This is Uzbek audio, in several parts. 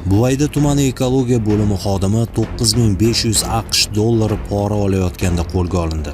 Buvayda tumani ekologiya bo'limi xodimi 9500 AQSh dollari pora olayotganda qo'lga olindi.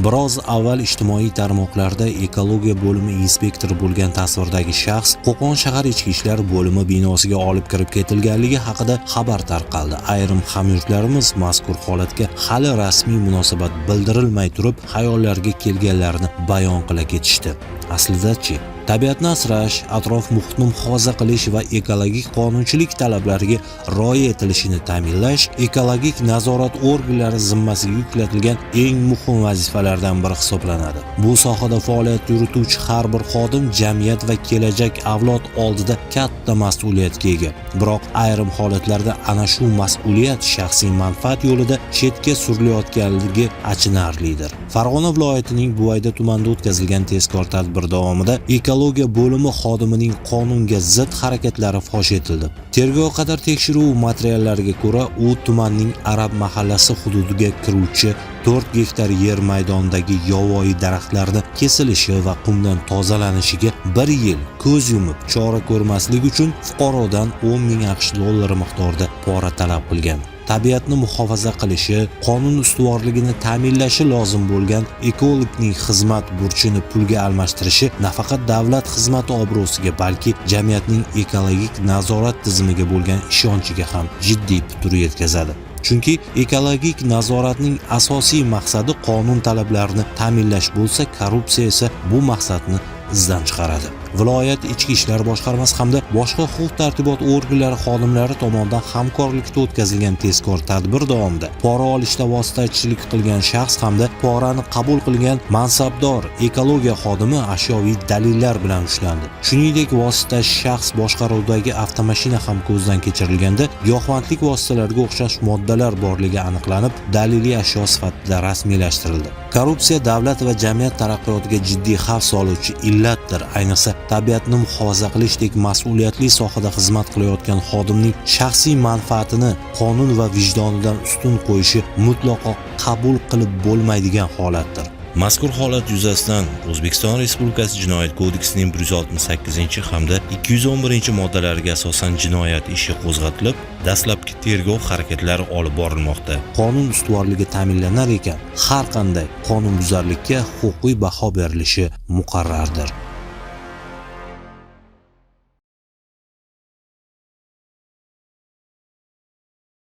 Biroz avval ijtimoiy tarmoqlarda ekologiya bo'limi inspektori bo'lgan tasvirdagi shaxs Qo'qon shahar ichki ishlar bo'limi binosiga olib kirib ketilganligi haqida xabar tarqaldi. Ayrim hamyurtlarimiz mazkur holatga hali rasmiy munosabat bildirilmay turib, xayollarga kelganlarini bayon qila ketishdi. Aslida-chi, tabiatni asrash, atrof muhitni muhofaza qilish va ekologik qonunchilik talablariga rioya etilishini ta'minlash ekologik nazorat organlari zimmasiga yuklatilgan eng muhim vazifalardan biri hisoblanadi. Bu sohada faoliyat yurituvchi har bir xodim jamiyat va kelajak avlod oldida katta mas'uliyatga ega. Biroq ayrim holatlarda ana shu mas'uliyat shaxsiy manfaat yo'lida chetga surilayotganligi achinarlidir. Farg'ona viloyatining Buvayda tumanida o'tkazilgan tezkor tadbir davomida ekologiya bo'limi xodimining qonunga zid harakatlari fosh etildi. Tergovga qadar tekshiruv materiallariga ko'ra, u tumanning Arab mahallasi hududiga kiruvchi 4 gektar yer maydonidagi yovvoyi daraxtlarni kesilishi va qumdan tozalanishiga 1 yil ko'z yumib chora ko'rmaslik uchun fuqarodan 10 ming AQSh dollari miqdorida pora talab qilgan. Tabiatni muhofaza qilishi, qonun ustuvorligini ta'minlashi lozim bo'lgan ekologning xizmat burchini pulga almashtirishi nafaqat davlat xizmati obro'siga, balki jamiyatning ekologik nazorat tizimiga bo'lgan ishonchiga ham jiddiy putur yetkazadi. Chunki ekologik nazoratning asosiy maqsadi qonun talablarini ta'minlash bo'lsa, korrupsiya esa bu maqsadni izdan chiqaradi. Viloyat ichki ishlar boshqarmasi hamda boshqa huquq-tartibot organlari xodimlari tomonidan hamkorlikda o'tkazilgan tezkor tadbir davomida pora olishda vositachilik qilgan shaxs hamda porani qabul qilgan mansabdor ekologiya xodimi ashyoviy dalillar bilan ushlandi. Shuningdek, vositachi shaxs boshqaruvidagi avtomashina ham ko'zdan kechirilganda giyohvandlik vositalariga o'xshash moddalar borligi aniqlanib, daliliy ashyo sifatida rasmiylashtirildi. Korrupsiya davlat va jamiyat taraqqiyotiga jiddiy xavf soluvchi illatdir. Ayniqsa tabiatni muhofaza qilishdek mas'uliyatli sohada xizmat qilayotgan xodimning shaxsiy manfaatini qonun va vijdonidan ustun qo'yishi mutlaqo qabul qilib bo'lmaydigan holatdir. Mazkur holat yuzasidan O'zbekiston Respublikasi Jinoyat kodeksining 168 hamda 211 moddalariga asosan jinoyat ishi qo'zg'atilib, dastlabki tergov harakatlari olib borilmoqda. Qonun ustuvorligi ta'minlanar ekan, har qanday qonunbuzarlikka huquqiy baho berilishi muqarrardir.